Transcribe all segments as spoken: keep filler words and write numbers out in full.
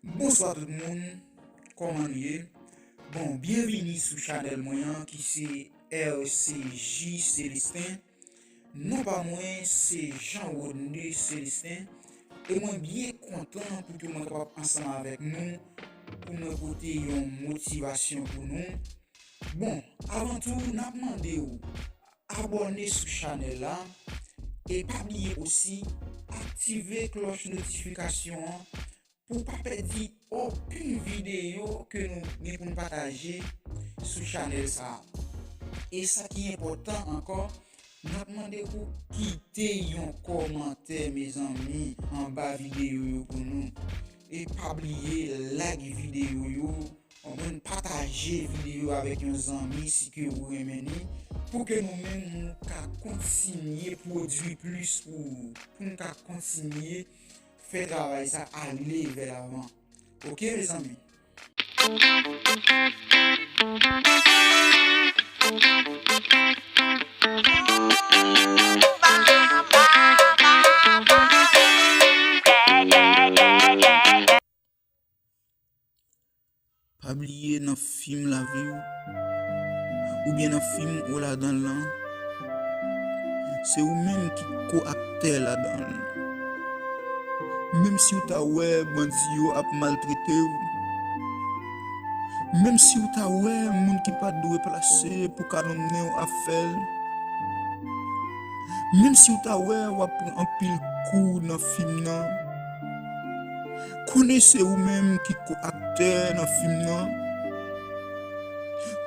Bonswa tout moun, kòman nou ye? Bon, byenvini sou chanèl mwen an ki se R C J Célestin. Non pa mwen se Jean Rodney Célestin e mwen byen kontan pou ke mwen kapab ansanm avèk nou pou mwen pote yon motivasyon pou nou. Bon, avan tou, n ap mande w abòne sou chanèl la e pa bliye osi aktive klòch notifikasyon an pou w pa pèdi okenn videyo ke nou gen pou n pataje sou chanèl sa a. E sa ki enpòtan ankò, n ap mande pou w kite yon kòmantè, mezanmi, anba videyo yo pou nou. E pa bliye like videyo yo, konprann, pataje videyo avèk yon zanmi si ke ou renmen li, pou ke nou menm nou ka kontinye pwodui plis pou, pou nou ka kontinye fè travay sa ale vè lavan. Oke, mezanmi? Pa bliye nan fim lavi w, oubyen nan fim ou ladan l lan, se ou menm ki ko aktè ladan l. Menm si w ta wè bandi yo ap maltrete w, menm si w ta wè moun ki pa dwe plase pou kalonnen w ap fè l, menm si w ta wè w ap pran anpil kou nan fim nan, konnen se ou menm ki ko aktè nan fim nan.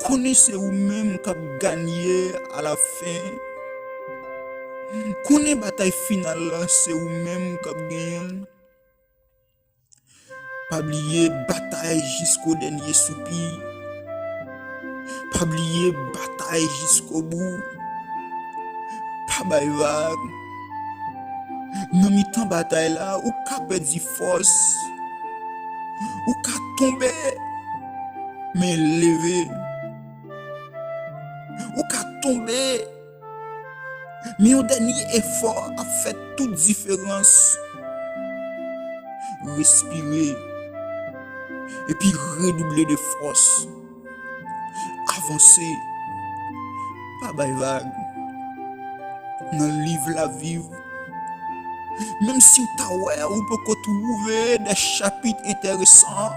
Konnen se ou menm k ap ganye alafen. Konnen batay final la se ou menm k ap genyen l. Pa bliye batay jisko dènye soupi. Pa bliye batay jiskobou. Pa bay vag. Nan mitan batay la, ou ka pèdi fòs. Ou ka tonbe, men leve. Ou ka tonbe, men yon dènye efò ap fè tout diferans. Respire. Epi redouble de fòs. Avanse. Pa bay vag. Nan liv lavi w, menm si w ta wè ou poko twouve de chapit enteresan,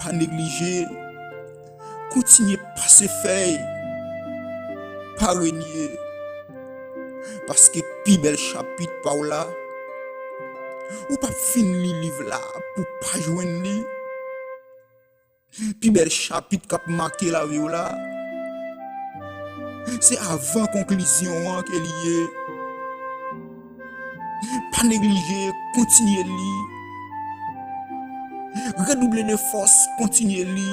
pa neglije. Kontinye pase fèy. Pa renye. Paske pi bèl chapit pa w la, ou p ap fin li liv la pou pa jwenn li. Pi bèl chapit k ap make lavi w la, se avan konklizyon an ke li ye. Pa neglije, kontinye li. Redouble de fòs, kontinye li.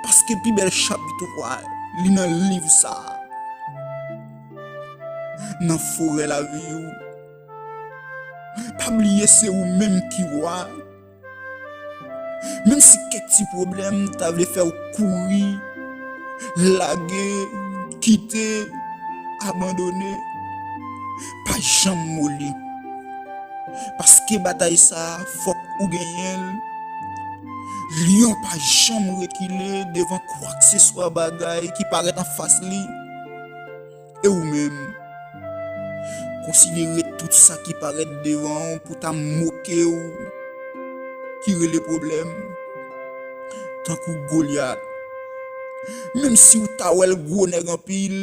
Paske pi bèl chapit ou a, li nan liv sa a. Nan forè lavi w. Pa bliye se ou menm ki wa. Menm si kèk ti pwoblèm ta vle fè w kouri, lage, kite, abandone, pa janm moli. Paske batay sa a, fòk ou genyen l. Lyon pa janm rekile devan kwakseswa bagay ki parèt anfas li. E ou menm, konsidere tout sa ki parèt devan w pou ta moke w, ki rele pwoblèm, tankou Golyat. Menm si w ta wè l gwo nèg anpil,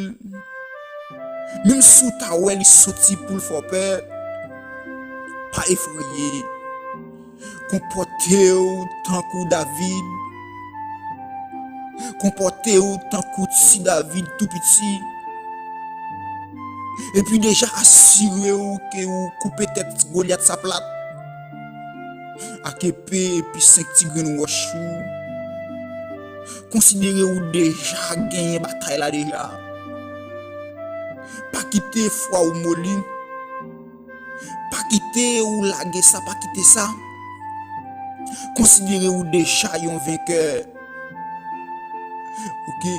menm si w ta wè li soti pou l fè w pè, pa efreye. Konpòte w tankou David. Konpòte w tankou ti David tou piti. Epi deja asire w ke ou koupe tèt Golyat sa plat. Ak epe epi senk ti grenn wòch ou. Konsidere ou deja genyen batay la deja. Pa kite fwa ou moli. Pa kite ou lage sa, pa kite sa. Konsidere ou deja yon venkè. Oke?